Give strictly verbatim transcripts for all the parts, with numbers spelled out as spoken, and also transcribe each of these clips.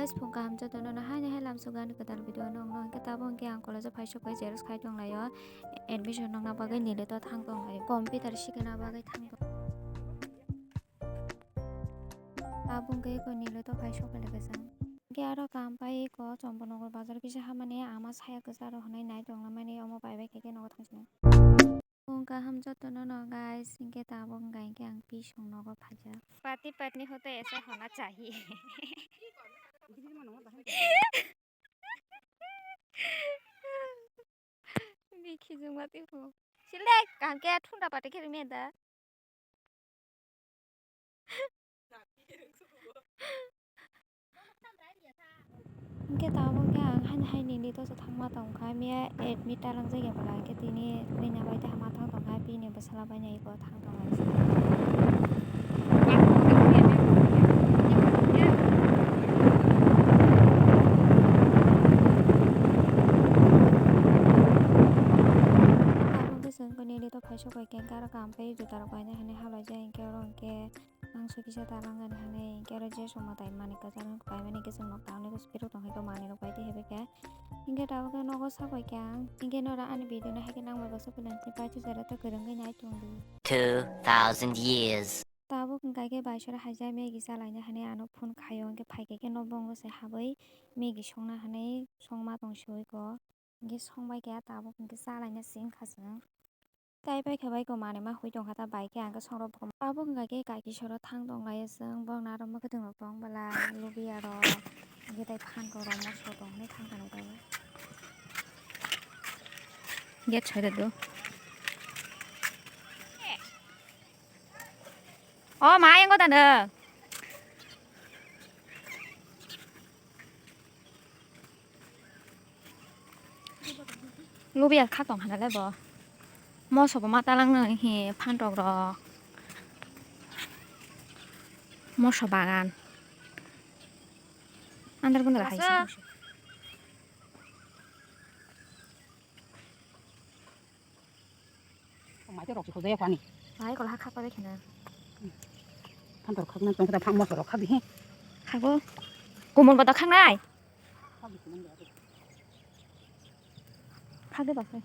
Guys, phung kaham jotono no haini hai lamsok ani kwtal video no wngno hwnkhe tabuk hwnkhe ang college o phai sok bai xerox khai tong laio. Admission nangna bagwi Nilito thang tong laio. Computer sikna bagwi thang tong. Tabuk hwnkhe eko Nilito phai sok bai laijak. Hwnkhe aro kam pai eko Chombonagar bazar kisa hamani ama saya kwcharo hwnwi nai tong lamani omo bai bai khe nogo thang sinai. Phung kaham jotono no guys, hwnkhe tabuk hwnkha hwnkhe ang pisong nogo phaijak. Pati patni ho to aisa hona chahiye. Bikhi jungma twi phu. Silek kaham khe thunda pati khe rwmya da. Hwnkhe tabuk khe ang haini hai Nilito se thangma tongkha, miya admit ta langjak ya bwla, hwnkhe tini rina bai tei hama thang tongkha, bini bwsala bai no eko thang tonglaijak. Tabuk khe chwng Nilito phai sok bai khe garo kaham pai juta rok kainai hinwi hablaijak, hwnkhe oro hwnkhe. Mangso kisa ta rang ani hinwi hwnkhe oro je songma tai manwi kwcharo paimani hwnkhe chwng nok ta hwnwi phirok tong hai khe manwi rok bai tei hai bai khe. Hwnkhe tabuk khe nogo sak bai khe ang. Hwnkhe noro ani video no hai khe nang bai bo sopinani paithago jora tei kwrwngwi nai tong di. Two thousand years. Tabuk hwnkha khe bai sora haijak Maggie chalaina hinwi ano phone khaio hwnkhe phai khe khe nokbo wngwi se habwi Maggie songna hinwi songma tong soi ko. Hwnkhe songbai khe tabuk hwnkhe chalaina se wngkha chwng. Tai bai khe bai ko manwi ma hui tongkha ta bai khe ang khe songrok bukum. Abo wngkha khe kaiki soro thang tong laio chwng, borok na aro mwkhwtwng rok tong bwla lubi aro hwnkhe tai phan rok moso tong hwnwi thang tongo tai. Gate soi rwdi. O ma, ayang goda no. Lubi ya khak tong hana le bo. Moso bo ma talang no hi phantok rok. Moso bagan. Andar gundar hai. Asa. Mai te rok si khojaya phani. Mai kola ha khakpa de khena. Phantor khakna tong khe phang moso rok khak di he. Khago. Kumon kota khaknai. Khak di khumon de. Khak de basai.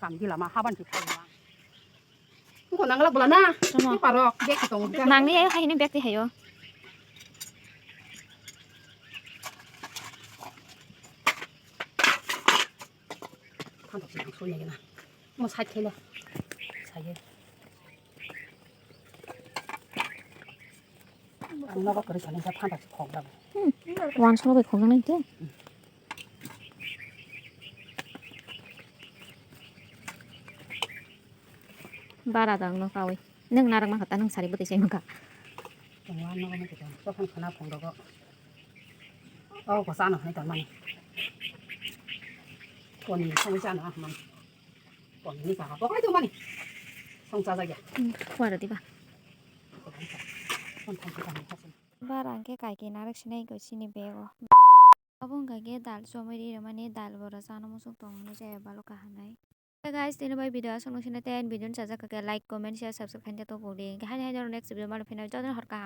Kam di lama haban si khak ma. Ko nang la bula na. Tamo. Ni parok, bek tong. Nang ni ayo hai ni bek ti hayo. Phantok se nang soi na. Mo side khaila. Saye. Ang nogo kwrwi sani sa phantok se khok da. Hmm. Wan solo bai khok nang te. Bara dang no kawi. Nung narang mangkha ta nung sari bwtwi sai mangkha. Tongwa nogo no kitan. Sophang khana phung rogo. Oh, ko sano hai tongmani. Koni song sano ah man. Koni ni ka ko kai tongmani. Song cha jagya. Hmm, khwara diba. Kon thang kita ni kasin. Bara angke kai ke narek sinai ko sini bego. Abo wngkha khe dal chomwi ri rwmani, dal bora chana muchung tong hwnwi chaya balo kaham nai. Hey guys, tini bai video aswk nung sina ten video ni chajak kha khe like, comment, share, subscribe khaina tubuk di. Hingkhe haini haini next video malo phina jotono hor kaham.